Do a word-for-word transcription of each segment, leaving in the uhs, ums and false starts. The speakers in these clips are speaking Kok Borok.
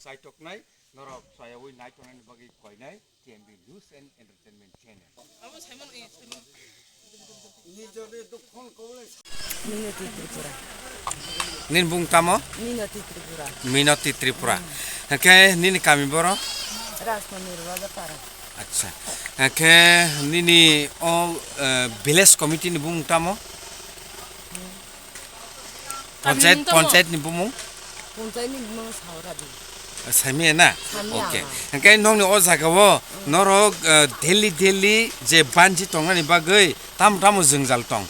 Chaitoknai norok chayawi naitongnani bagwi koinai T M B News and Entertainment Channel. Minoti Tripura. Nini bung tamo? Minoti Tripura. Minoti Tripura. Hake nini kami boro? Rajmani Rwajapara. Acha. Hake nini o, eh, village committee ni bung tamo? Panchayat, panchayat ni bumung? Panchayat ni bumung Sauradi. Saimia na? Saimia. Okay. Hingke nokni o jaga o norok, eh, daily daily je banji tongnani bagwi tam tamo jwngjal tong?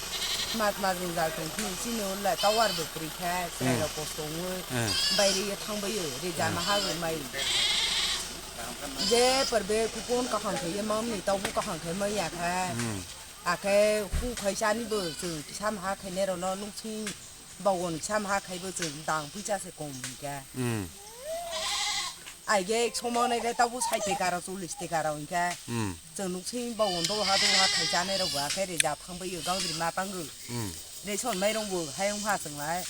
Mat ma jwngjal tong. Chini ulla tower bo kwrwi kha, chwrai rok kosto wngwi. Baire ye thangbai yo, rija ma ha mai. Je parbe kupon kaham khe ye mamni tau bu kaham khe mai ya kha. Akhe hu khai chani bo chwng kisa maha khainai rokno nukching bawon kisa maha khaibo chwng dang puisa se kom hinkhe. Aige ek somo nai le tabuk sait teka rok, chollish teka rok hinkhe. Chwng nukching bawon dol ha dol ha khai chanai rok bo akhe rija thangbai yo gaudri ma tango. Ration mairung bo hayung ha chwng lai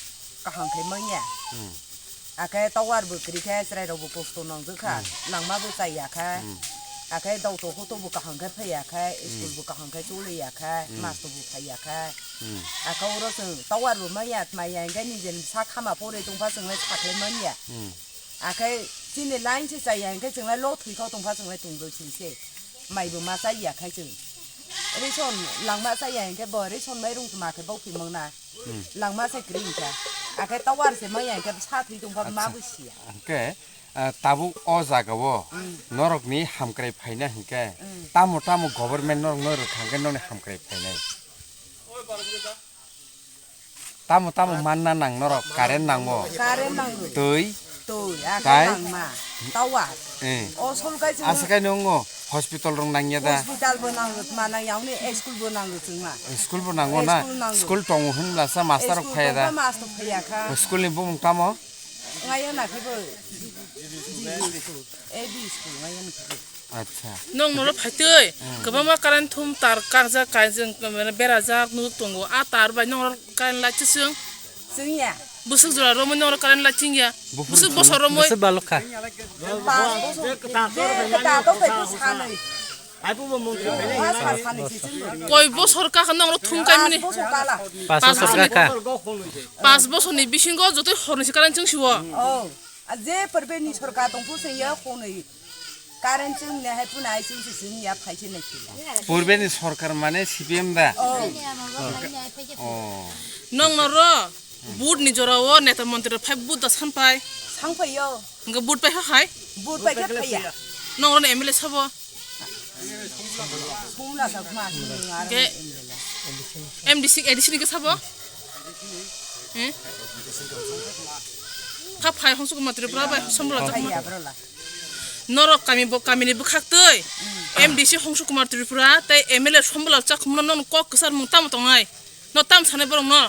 kaham khai manya. Akhe tower bo kwrwi khe chwrai rok bo kosto nang jwkha, langma bo chai ya kha. Akhe dauto hoto bo kaham khe phai ya kha, school bo kaham khe choli ya kha, masto bo phai ya kha. Akhe oro chwng tower bo manya, manya hingkhe nijeni sak hama pore tongpha chwng lai sakhlai manya. Akhe chini line se chai ya hingkhe chwng lai lo thwi kho tongpha chwng lai tong doi sing se. Mai bo ma chai ya khai chwng. Ration langma chai ya hingkhe bo ration mairung ma khe bau phimang na. Langma se kwrwi hinkhe. Akhe tower se manya hinkhe sa thwi tongkha ma bo siya. Hingkhe, ah, tabuk o jaga o norokni hamkrai phaina hinkhe tamo tamo government norok no rwkha hingkhe noni hamkrai phainai? Tamo tamo manna nang norok, current nango? Current nango. Twi? Twi, akhe tai? Langma, tower. Eh. O solkai chwng. Aswk kai nungo? Hospital rok nangya da? Hospital bo nango, ma nang yauni school bo nango chwngma. School bo nango na? School nango. School tongo hinbla sa master rok phaya da? School tongma master phaya kha. School ni bumung tamo? Ngayo na khe bo G B school, A B school ngayo na khe bo. Acha. Nong noro phaitwi, kwbangma current thum tar karjak, kaijwng, berajak nuk tongo. A tar bai nong noro current light chwng. Chwngya. Bwswk jora romwi noro current light chwngya. Bwswk bosor romwi. Bwswk balok kha. Pas bosor. Je kwtal to phai sanwi. Pas sanwi se chwng. Koi bosor kha nong noro thum kaimani. Pas bosor kala. Pas bosor kha. Pas bosor ni bisingo jotoi horni se current chwng siwo. Oh. A je purbe ni sorkar tongphu se ya khonwi current chwng ne hai phunai chwng se chwng ya phai se nai chwng. Purbe ni sorkar mane C P M da? Oh. Oh. Nong noro vote ni jora o neta montri rok phai vote da san pai. Sang phai yo. Hingke vote pai kha hai? Vote pai kha phai ya. Nong noro M L A sabo? Songla sa khma. Hingke M D C, A D C ni ke sabo? Eh? Kha phai Hongsu Kumar Tripura bai somla phai ya bro la. Norok kami bo, kami ni bwkhak twi M D C Hongsu Kumar Tripura tei M L A Sombolal Chakhumno nong kok kwchar mung tamo tongnai? No tam sanai borok no?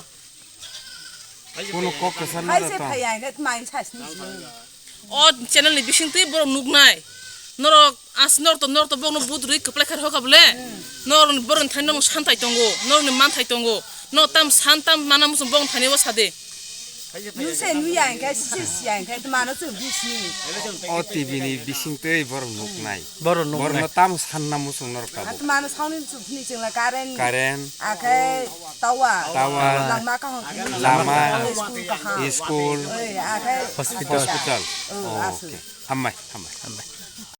Kono kok kwchar no tong. Hai se phai ya, ngat mai sa sini sini. O channel ni bising twi borok nuknai. Norok as norok to, norok to borok no vote rwi kwplai kha hoka bole. Norok ni borok ni thani norok santai tongo, norok ni manthai tongo. No tam san tam mana muchung borok ni thani o sade. Nuse nuya hingke, sisi siya hingke, mano chwng bisni. O T V ni bising twi borok nuknai. Borok nuknai. Borok no tam sanna muchung norok tabuk. Atmano sauni chukni chwngla current. Current. Akhe tower. Tower. Langma kaham. Lama. School kaham. School. Oi, akhe hospital. Hospital. Oh, aswk. Okay. Hambai, hambai. Hambai.